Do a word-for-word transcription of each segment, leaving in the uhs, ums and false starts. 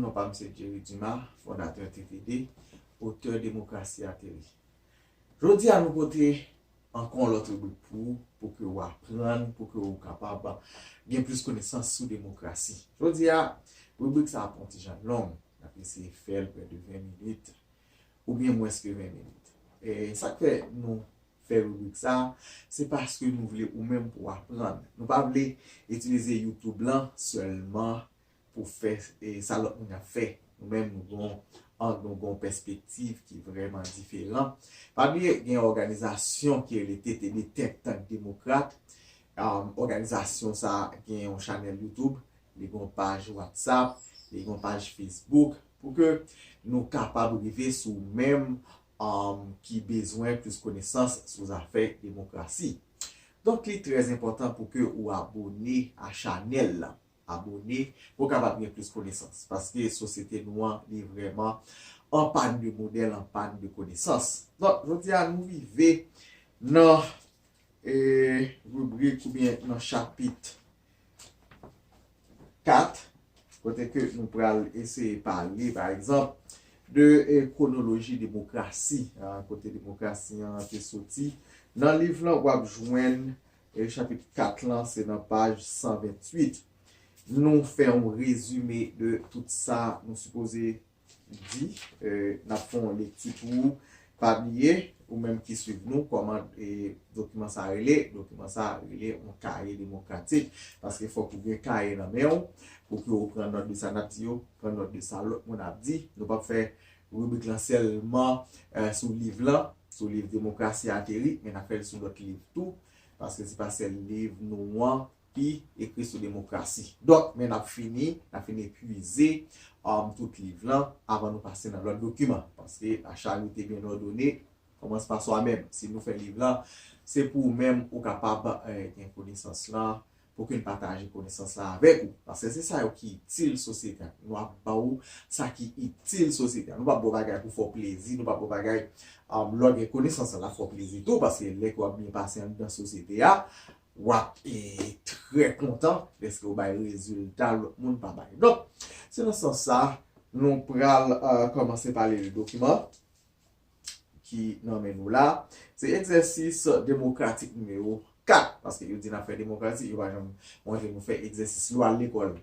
Non pa m se Jerry Dumas, fondatè T T D, otè Demokrasi Ateri. Jodi a nou pote ankò yon lòt ribrik pou ou, pou ke w aprann, pou ke w kapab gen plis konesans sou demokrasi. Jodi a, ribrik sa ap yon ti jan long, n ap eseye fè l prè de ven minit, oubyen mwens ke ven minit. E sa k fè nou fè ribrik sa, se paske nou vle ou menm pou w aprann. Nou pa vle itilize YouTube lan sèlman pou fè e, sa lòt moun ap fè. Nou menm, nou gon ang, nou gon pèspektiv ki vrèman diferan. Pa bliye, gen yon òganizasyon ki rele T T D, Think Tank Demokrat. Um, òganizasyon sa gen yon chanèl YouTube, li gon paj WhatsApp, li gon paj Facebook, pou ke nou kapab rive sou menm um, ki bezwen plis konesans sou zafè demokrasi. Donk, li trè enpòtan pou ke ou abone a chanèl la. Abone pou w kapab gen plis konesans. Paske sosyete nou an, li vrèman an pàn de modèl, an pàn de konesans. Donk, jodi a, nou rive nan e, ribrik oubyen nan chapit kat, kote ke nou pral eseye pale, pa egzanp, de e, kwonoloji demokrasi, a, kote demokrasi an te soti. Nan liv lan, w ap jwenn e, chapit kat lan, se nan paj san venntuit. Nou fè yon rezime de tout sa nou sipoze di, e, n ap fè yon lekti pou ou. Pa bliye, ou menm ki swiv nou, kòman e, dokiman sa rele? Dokiman sa rele yon kaye demokratik. Paske fòk ou gen kaye nan men w, pou ke ou pran nòt de sa n ap di yo, pran nòt de sa lòt moun ap di. Nou p ap fè ribrik lan sèlman e, sou liv lan, sou liv Demokrasi Ateri, men n ap fè l sou lòt liv tou, paske se pa sèl liv nou an ki ekri sou demokrasi. Donk, men n ap fini, n ap fini epuize um, tout liv lan avan nou pase nan lòt dokiman. Paske la charité bien ordonnée commence par soi-même. Si nou fè liv lan, se pou ou menm ou kapab e, gen konesans lan, pou ke n pataje konesans la avèk ou. Paske se sa yo ki itil sosyete a. Nou ap ba ou sa ki itil sosyete a. Nou p ap ba w bagay pou fè w plezi, nou p ap ba w bagay um, lè w gen konesans lan, l ap fè w plezi tou, paske lè ke w ap byen pase anndan sosyete a, w ap e, trè kontan dèske w bay rezilta lòt moun pa bay. Donk, se nan sans sa, nou pral e, kòmanse pale de dokiman ki nan men nou la. Se egzèsis demokratik nimewo kat, paske yo di n ap fè demokrasi, yo pa janm montre nou fè egzèsis. Lè w al lekòl,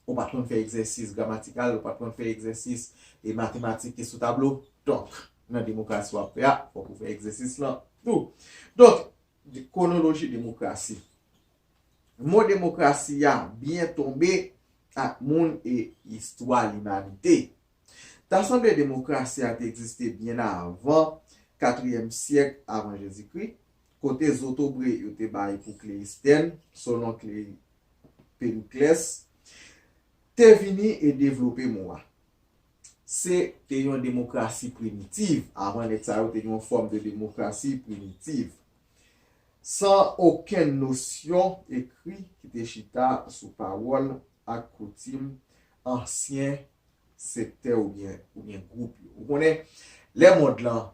ou pa t konn fè egzèsis gramatikal, ou pa t konn fè egzèsis e, matematik ki sou tablo. Donk, nan demokrasi w ap fè a, fòk ou fè egzèsis lan tou. Donk, de, kwonoloji demokrasi. Mo demokrasi a byen tonbe ak moun e istwa limanite. Ta sanble demokrasi a te egziste byen avan katriyèm syèk avan Jezikri, kote zotobre yo te bay pou Kleyistèn, selon Kley-, Periklès, te vini e devlope mo a. Se te yon demokrasi primitiv. Avan nèg sa yo te gen yon fòm de demokrasi primitiv, san okenn nosyon ekri ki te chita sou pawòl ak koutim ansyen sektè oubyen, oubyen gwoup yo. Ou konnen, lè mond lan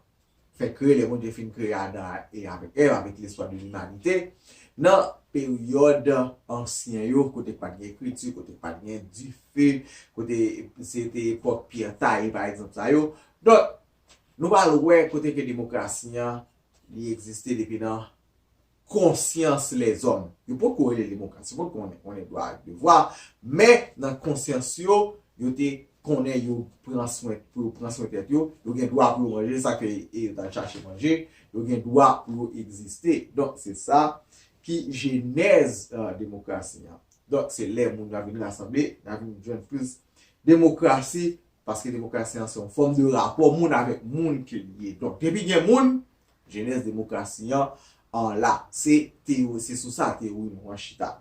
fè kreye, lè Bondye fin kreye Adan e avèk Èv, avèk lespwa de limanite, nan peryòd ansyen yo, kote pa t gen ekriti, kote pa t gen dife, kote se te epòk pyè taye, pa egzanp, sa yo. Donk, nou pral wè kote ke demokrasi an, li egziste depi nan konsyans lèzòm. Yo potko rele demokrasi, yo potko konnen, konnen dwa ak devwa, men nan konsyans yo, yo te konnen yo pran swen, pou yo pran swen tèt yo, yo gen dwa pou yo manje, sa ke e yo t al chache manje, yo gen dwa pou yo egziste. Donk, se sa ki jenèz e, demokrasi an. Donk, se lè moun nan vin rasanble, nan vin jwenn plis demokrasi, paske demokrasi an se yon fòm de rapò moun avèk moun ke li ye. Donk, depi gen moun, jenèz demokrasi an, an la. Se teyori, se sou sa teyori nou an chita.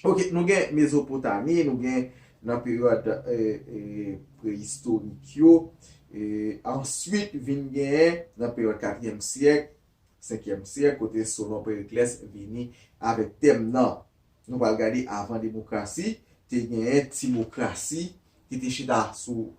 Ok, nou gen Mezopotami, nou gen nan peryòd e, e, preyistorik yo. E, answit, vin genyen nan peryòd katriyèm syèk, senkyèm syèk, kote Solon Periklès vini avèk tèm nan. Nou pral gade avan demokrasi, te genyen timokrasi ki te chita sou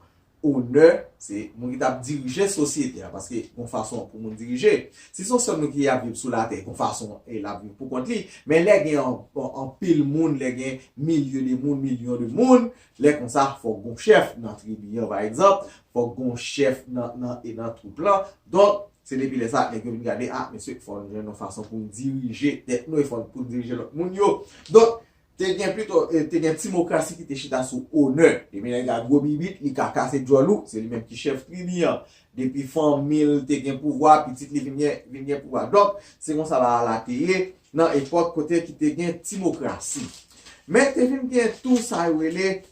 onè, se moun ki t ap dirije sosyete a, paske gon fason pou moun dirije. Si se yon sèl moun ki ap viv sou latè, gon fason e l ap viv pou kont li. Men lè gen an- an- anpil moun, lè gen milye de moun, milyon de moun, lè konsa, fòk gon chèf nan tribi an, pa egzanp, fòk gon chèf nan, nan, e nan twoup lan. Donk, se depi lè sa, nèg yo vin gade, a, mesye, fò nou jwenn yon fason pou n dirije tèt nou, e fò pou n dirije lòt moun yo. Donk, te gen plito, eh, te gen timokrasi ki te chita sou onè. Depi nèg la gwo bibit, li ka kase djòl ou, se li menm ki chèf tribi an. Depi fanmi l te gen pouvwa, pitit li vin gen, vin gen pouvwa. Donk, se konsa bagay la te ye nan epòk kote ki te gen timokrasi. Men te vin gen tou sa yo rele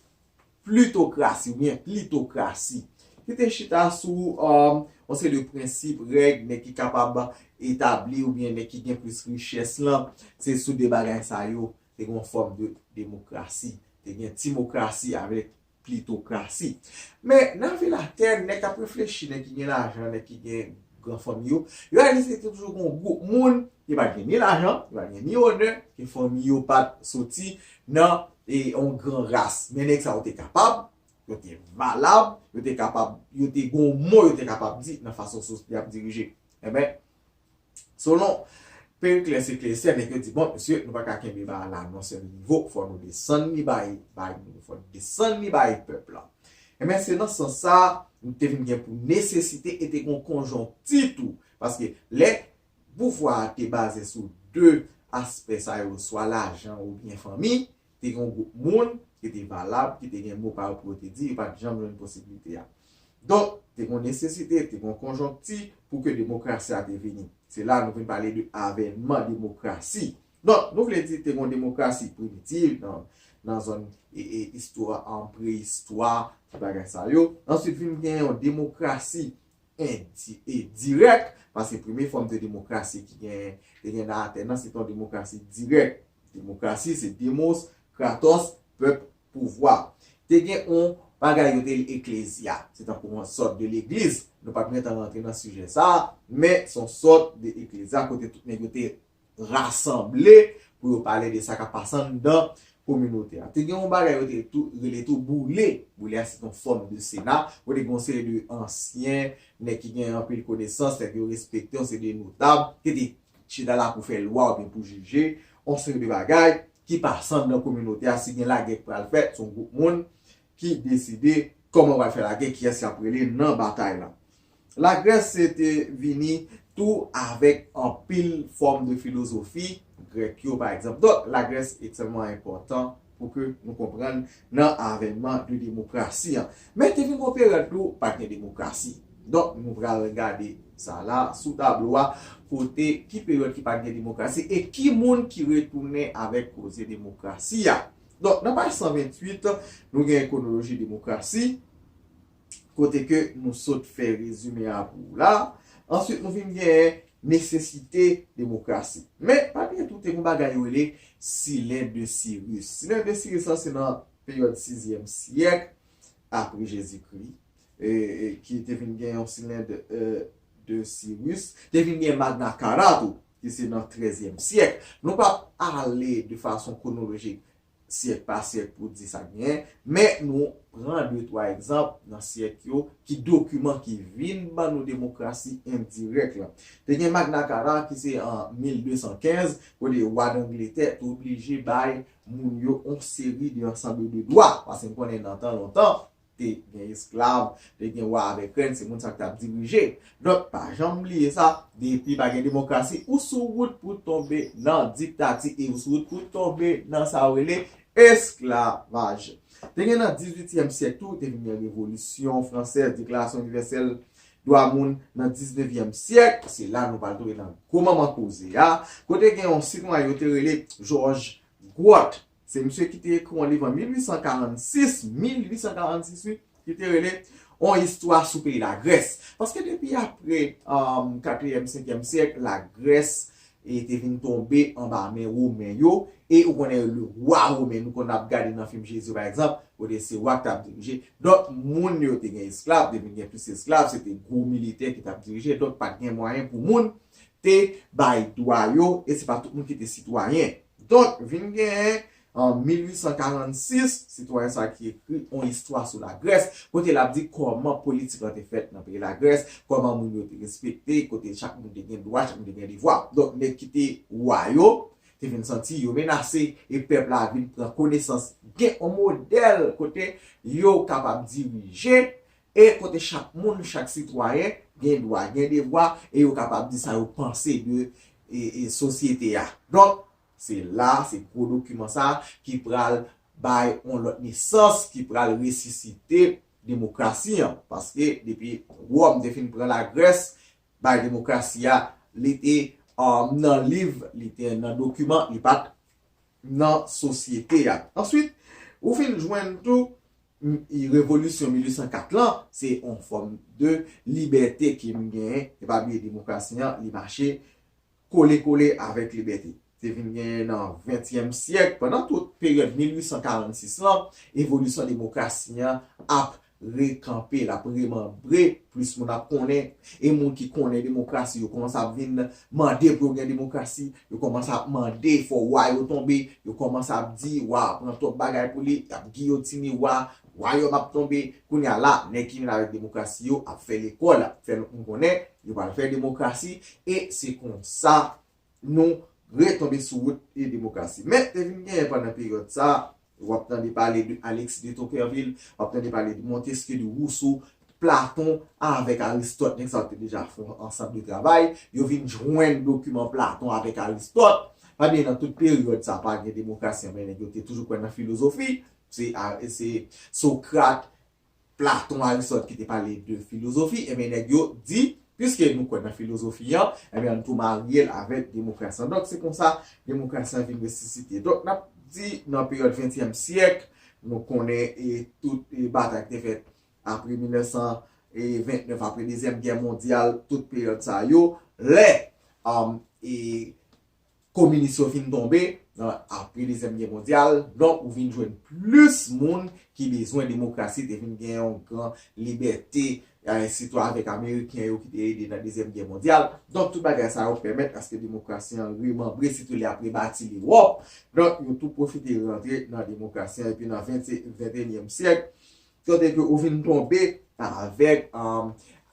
plitokrasi oubyen plitokrasi, ki te chita sou, um, yon seri de prensip, règ, nèg ki kapab etabli oubyen nèg ki gen plis richès lan. Se sou de bagay sa yo te gen yon fòm de demokrasi. Te gen timokrasi avèk plitokrasi. Men nan vil Atèn, nèg k ap reflechi, nèg ki gen lajan, nèg ki gen gran fanmi yo, yo reyalize se te toujou gen yon gwoup moun ki pa t gen ni lajan, ki pa t gen ni onè, ke fanmi yo pa t soti nan, e, yon gran ras. Men nèg sa yo te kapab, yo te valab, yo te kapab, yo te gen yon mo yo te kapab di nan fason sosyete ap dirije. Enben, selon Periclès Ecclesiastes, nèg yo di, bon, mesye, nou pa ka kenbe bagay la nan sèl nivo, fò nou desann li bay, bay moun, fò nou desann li bay pèp la. Enben, se nan sans sa, nou te vin gen pou nesesite e te gen yon konjonkti tou. Paske lè pouvwa a te baze sou de aspè sa yo, swa lajan oubyen fanmi, te gen yon gwoup moun ki te valab, ki te gen mo pa yo pou yo te di, yo pa t janm jwenn posiblite a. Donk, te gen yon nesesite, te gen yon konjonkti pou ke demokrasi a te vini. Se la nou vin pale de avènman demokrasi. Donk, nou vle di te gen yon demokrasi primitiv nan, nan zòn e, e, istwa, an preyistwa, ti bagay sa yo. Answit, vin gen yon demokrasi indi- e dirèk, paske premye fòm de demokrasi ki gen, te gen nan Atèn nan, se te yon demokrasi dirèk. Demokrasi, se demos, kratos, pèp, pouvwa. Te gen yon bagay yo te rele eklezya. Se tankou yon sòt de legliz. Nou p ap gentan rantre nan sijè sa a, men se yon sòt de eklezya kote tout nèg yo te rasanble pou yo pale de sa k ap pase anndan kominote a. Te gen yon bagay yo te tou, rele tou boule. Boule a se yon fòm de sena, kote gen yon seri de ansyen, nèg ki gen anpil konesans, nèg yo respekte, yon seri de notab, ki te chita la pou fè lwa oubyen pou jije, yon seri de bagay ki pase anndan kominote a. Si gen lagè k pral fèt, se yon gwoup moun ki deside kòman yo pral fè lagè, kiyès y ap rele nan batay la. Lagrès te vini tou avèk anpil fòm de filozofi grèk yo, pa egzanp. Donk, Lagrès ekstrèmman enpòtan pou ke nou konprann nan avènman de demokrasi an. Men te vin gon peryòd tou pa t gen demokrasi. Donk, nou pral gade sa la sou tablo a, kote ki peryòd ki pa t gen demokrasi e ki moun ki retounen avèk koze demokrasi a. Donk, nan paj san venntuit, nou gen kwonoloji demokrasi, kote ke nou sot fè rezime a pou ou la. Answit, nou vin gen nesesite demokrasi. Men, pa bliye tou, te gen yon bagay yo rele Silen de Siris. Silen de Siris la, se nan peryòd sizyèm syèk apre Jezikri, e, e, ki te vin gen yon Silen de, e, de Siris. Te vin gen Magna Carta tou, ki se nan trèzyèm syèk. Nou p ap ale de fason kwonolojik syèk pa syèk pou di sa k genyen, men nou pran de twa egzanp nan syèk yo ki dokiman ki vin ban nou demokrasi endirèk la. Te gen Magna Carta ki se an mil de san kenz, kote wa Dangletè te oblije bay moun yo yon seri de ansanm de dwa, paske n konnen nan tan lontan, te gen esklav, te gen wa avèk rèn, se moun sa ki t ap dirije. Donk, pa janm bliye sa, depi pa gen demokrasi, ou sou wout pou tonbe nan diktati e ou sou wout pou tonbe nan sa yo rele esklavaj. Te gen nan dizuityèm syèk tou, te vin gen revolisyon fransèz, deklarasyon inivèsèl dwa moun nan diznevyèm syèk, se la nou pral tonbe nan gwo manman koze a, kote gen yon sitwayen yo te rele Jòj Gwòt. Se misye ki te ekri yon liv an mil uit san karannsis, mil uit san karannsis, wi, ki te rele On istwa sou peyi Lagrès. Paske depi apre, um, katriyèm, senkyèm syèk, Lagrès, e, te vin tonbe anba men Women yo, e ou konnen le wa women, nou konn ap gade nan fim Jezi, pa egzanp, kote se wa ki t ap dirije. Donk, moun yo te gen esklav, te vin gen plis esklav, se te gwo militè ki t ap dirije, donk pa t gen mwayen pou moun te bay dwa yo, e se pa tout moun ki te sitwayen. Donk, vin genyen An mil uit san karannsis, sitwayen sa ki ekri yon istwa sou Lagrès, kote l ap di kòman politik lan te fèt nan peyi Lagrès, kòman moun yo te respekte, kote chak moun te gen dwa, chak moun te gen devwa. Donk, nèg ki te wa yo, te vin santi yo menase, e pèp la vin pran konesans, gen yon modèl kote yo kapab dirije, e kote chak moun, chak sitwayen gen dwa, gen devwa, e yo kapab di sa yo panse de e, e, sosyete a. Donk, se la, se gwo dokiman sa a ki pral bay yon lòt nesans, ki pral resisite demokrasi an. Paske depi Wòm te fin pran Lagrès, bay demokrasi a, li te um, nan liv, li te nan dokiman, li pa t nan sosyete a. Answit, ou fin jwenn tou, m, revolisyon mil uit san kat lan, se yon fòm de libète ke m genyen. E pa bliye demokrasi an, li mache kole kole avèk libète. Te vin genyen nan ventyèm syèk, pandan tout peryòd mil uit san karannsis lan, evolisyon demokrasi an ap rekanpe, l ap remanbre, plis moun ap konnen, e moun ki konnen demokrasi, yo kòmanse ap vin mande pou yo gen demokrasi, yo kòmanse ap mande fò wa yo tonbe, yo kòmanse ap di wa pran twòp bagay pou li, y ap giyotine wa, wayòm ap tonbe. Kounye a la, nèg ki vin avèk demokrasi yo ap fè lekòl, ap fè moun konnen yo pral fè demokrasi, e se konsa nou retonbe sou wout e demokrasi. Men, te vin genyen pandan peryòd sa, w ap tande pale de Alexis de Tocqueville, w ap tande pale de Montesquieu, de Rousseau, Platon avèk Aristote, nèg sa yo te deja fè yon ansanm de travay, yo vin jwenn dokiman Platon avèk Aristote. Pa bliye nan tout peryòd sa pa gen demokrasi, men nèg yo te toujou kwè nan filozofi, se, a, se Socrate, Platon, Aristote ki te pale de filozofi, ebyen nèg yo di, piske nou kwè nan filozofi an, ebyen ann tou marye l avèk demokrasi an. Donk se konsa demokrasi an vin resisite. Donk n ap di nan peryòd ventyèm syèk, nou konnen e tout e batay ki te fèt apre mil nèf san vennèf, apre Dezyèm Gè Mondyal, tout peryòd sa yo, lè um, e kominis yo fin tonbe nan apre Dezyèm Gè Mondyal, donk ou vin jwenn plis moun ki bezwen demokrasi, te vin gen yon gran libète, eh, sitou avèk Ameriken yo ki te ede nan Dezyèm Gè Mondyal. Donk tout bagay sa yo pèmèt aske demokrasi an remanbre, sitou lè y ap rebati Lewòp. Donk yo tou pwofite rantre nan demokrasi an, epi nan ventenyèm syèk, kote ke ou vin tonbe avèk, um,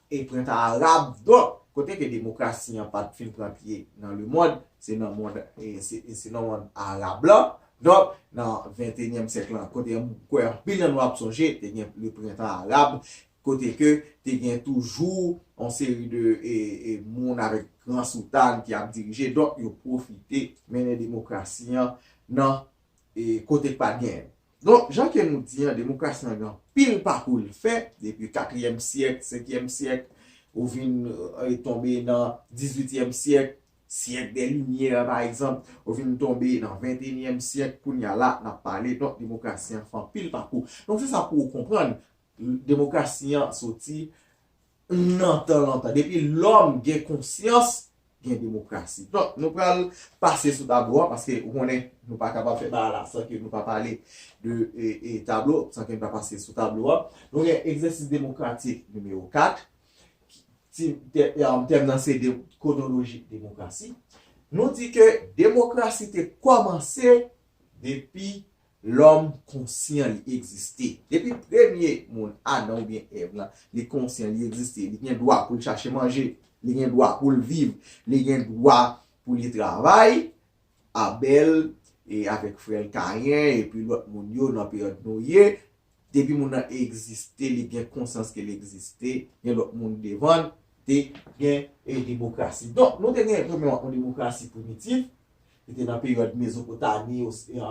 e prentan arab. Donk, kote ke demokrasi an pa t fin pran pye nan lemonn, se nan mond, e se, e se nan mond arab la. Donk, nan ventenyèm syèk lan, kote m kwè anpil nan nou ap sonje, te gen le prentan arab, kote ke te gen toujou yon seri de, e, e, moun avèk gran soutàn ki ap dirije. Donk, yo pwofite mennen demokrasi an nan e kote k pa t genyen. Donk, jan ke nou di an, demokrasi an gen anpil pakou l fè, depi katriyèm syèk, senkyèm syèk, ou vin, e, tonbe nan dizuityèm syèk, syèk dè limyè, pa egzanp, ou vin tonbe nan venteyinyèm syèk, kounye a la, n ap pale, donk, demokrasi an fè anpil pakou. Donk, se sa pou w konprann, demokrasi an soti nan tan lontan. Depi lòm gen konsyans, gen demokrasi. Donk, nou pral pase sou tablo a, paske ou konnen nou pa kapab fè bagay la san ke nou pa pale de e, e, tablo, san ke nou pa pase sou tablo a. Nou gen egzèsis demokratik nimewo kat. Ti, tè, e, tèm nan se de kwonoloji demokrasi. Nou di ke demokrasi te kòmanse depi lòm konsyan li egziste. Depi premye moun, Adan oubyen Èv lan, li konsyan li egziste, li gen dwa pou l chache manje, li gen dwa pou l viv, li gen dwa pou li travay, Abèl, e avèk frè l Kayen, epi lòt moun yo nan peryòd Noye, depi moun nan egziste, li gen konsyans ke l egziste, gen lòt moun devan l, te gen, e, demokrasi. Donk, nou te gen premyèman yon demokrasi primitif, ki te nan peryòd Mezopotami, Ose-, e,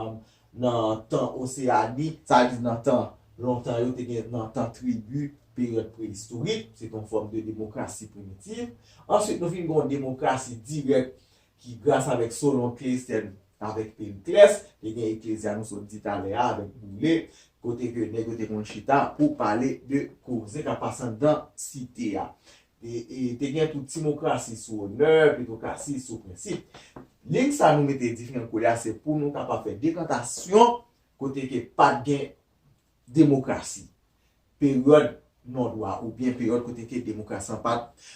nan tan Oseyani, sa vle di nan tan lontan yo, te gen nan tan tribi, peryòd preyistorik, se te yon fòm de demokrasi primitif. Answit, nou vin gen yon demokrasi dirèk ki gras avèk Solon, Kleyistèn avèk Periklès, te gen Eklezya nou sot di talè a avèk Boule, kote ke nèg yo te konn chita pou pale de koze k ap pase anndan site a. E, e te gen tou timokrasi sou onè, plitokrasi sou prensip. Liy sa nou mete diferan koulè a, se pou nou kapab fè dekantasyon kote ke pa t gen demokrasi. Peryòd nòdwa oubyen peryòd kote ke demokrasi an pa t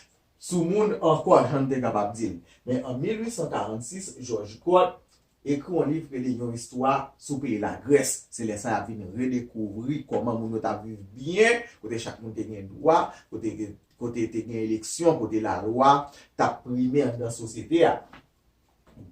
sou moun ankò, jan n te kapab di l. Men an mil uit san karannsis, Jòj Kòt, ekri yon liv ki rele Yon istwa sou peyi Lagrès. Se lè sa y ap vin redekouvri kòman moun yo t ap viv byen, kote chak moun te gen dwa, kote, kote te gen eleksyon, kote lalwa t ap prime anndan sosyete a.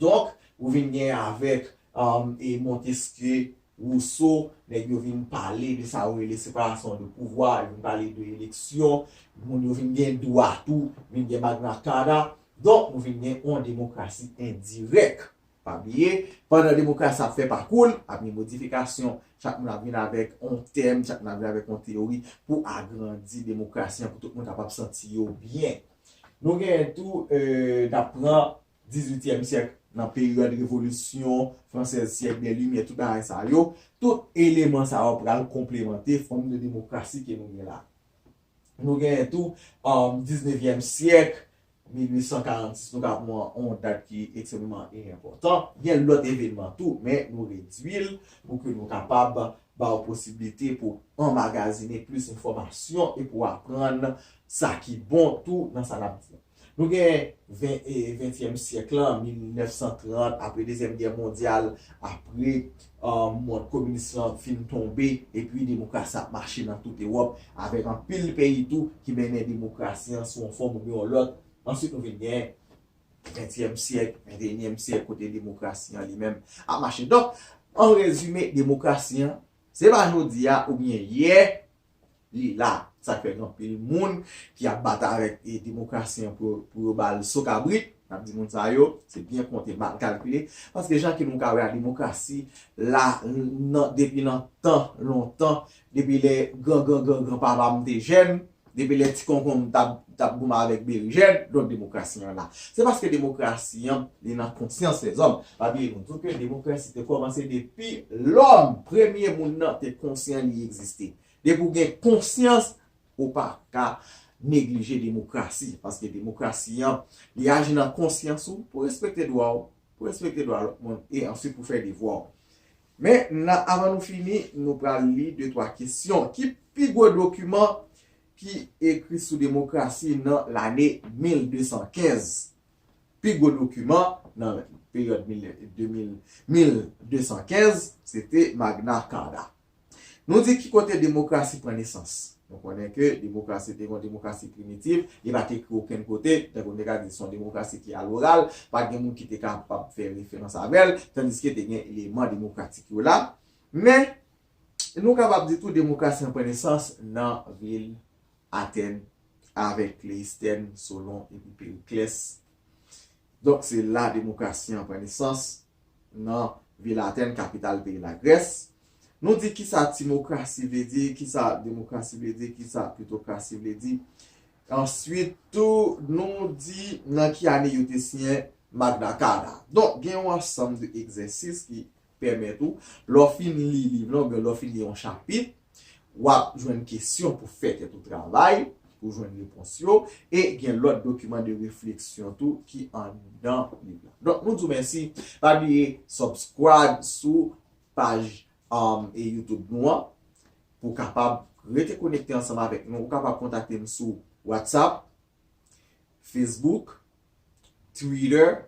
Donk, ou vin gen avèk, um, e Montesquieu, Rousseau, nèg yo vin pale de sa yo rele séparation de pouvoir, yo vin pale de eleksyon, moun yo vin gen dwa tou, vin gen Magna Carta. Donk, nou vin gen yon demokrasi endirèk. Pa bliye, pandan demokrasi ap fè pakou l, ap gen modifikasyon. Chak moun ap vin avèk yon tèm, chak moun ap vin avèk yon teyori pou agrandi demokrasi an, pou tout moun kapab santi yo byen. Nou genyen tou, euh, n ap pran dizuityèm syèk, nan peryòd revolisyon fransèz, syèk dè limyè, tout bagay sa yo, tout eleman sa yo pral konplemante fòm de demokrasi ke nou gen la. Nou genyen tou, um, diznèvyèm syèk, mil uit san karannsis, nou ka pran yon dat ki ekstrèmman enpòtan. Gen lòt evènman tou, men nou redwi l pou ke nou kapab ba w posiblite pou anmagazine plis enfòmasyon e pou aprann sa ki bon tou nan sa n ap di. Nou gen ven, e, ventyèm syèk lan, mil nèf san trant, apre Dezyèm Gè Mondyal, apre, e, mond kominis lan fin tonbe, epi demokrasi ap mache nan tout Ewòp, avèk anpil peyi tou ki mennen demokrasi an sou yon fòm oubyen yon lòt. Answit, nou vin gen ventyèm syèk, venteyinyèm syèk, kote demokrasi an li menm ap mache. Donk, an rezime, demokrasi an, se pa jodi a oubyen yè, li la. Sa k fè gen anpil moun ki ap batay avèk, e, demokrasi an pou, pou yo ba l so kabrit. N ap di moun sa yo, se byen konte, mal kalkile. Paske jan ke nou ka wè a, demokrasi la, nan, depi nan tan lontan, depi lè gran, gran, gran, gran papa m te jèn, depi lè ti konkonm t ap, t ap goumen avèk berijèn, donk demokrasi an la. Se paske demokrasi an, li nan konsyans lèzòm. Pa bliye nou di w ke demokrasi te kòmanse depi lòm, premye moun nan, te konsyan li egziste. Depi w gen konsyans, ou pa ka neglije demokrasi, paske demokrasi an, li aji nan konsyans ou, pou respekte dwa w, pou respekte dwa lòt moun, e answit pou fè devwa w. Men, nan, avan nou fini, nou pral li de twa kesyon. Ki pi gwo dokiman ki ekri sou demokrasi nan lane mil de san kenz? Pi gwo dokiman nan peryòd mil, de mil, mil de san kenz, se te Magna Carta. Nou di ki kote demokrasi pran nesans. Nou konnen ke demokrasi te yon demokrasi primitif, li pa t ekri okenn kote, tankou nou te ka di se yon demokrasi ki aloral, pa t gen moun ki te kapab fè referans avè l, tandiske te gen eleman demokratik yo la. Men, nou kapab di tou demokrasi an pran nesans nan vil Atèn avèk Kleyistèn, Solon epi Periklès. Donk, se la demokrasi an pran nesans nan vil Atèn, kapital peyi Lagrès. Nou di kisa timokrasi vle di, kisa demokrasi vle di, kisa plitokrasi vle di. Answit, tou, nou di nan ki ane yo te siyen Magna Carta. Donk, gen yon ansanm de egzèsis ki pèmèt ou, lè w fin li liv la, oubyen lè w fin li yon chapit, w ap jwenn kesyon pou fè tèt ou travay, pou jwenn repons yo, e gen lòt dokiman de refleksyon tou ki anndan liv la. Donk, nou di w mèsi. Pa bliye subscribe sou paj, um, e YouTube nou an, pou w kapab rete konekte ansanm avèk nou. Ou kapab kontakte m sou WhatsApp, Facebook, Twitter,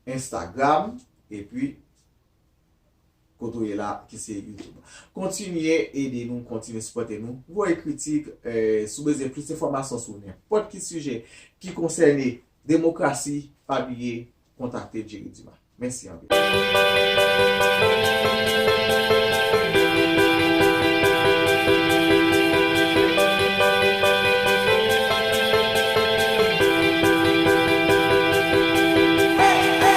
Instagram, epi kote w ye la, ki se YouTube. Kontinye ede nou, kontinye sipòte nou. Voye kritik, eh, si w bezwen plis enfòmasyon sou nenpòt ki sijè ki konsène demokrasi, pa bliye kontakte Jerry Dumas. Mèsi anpil.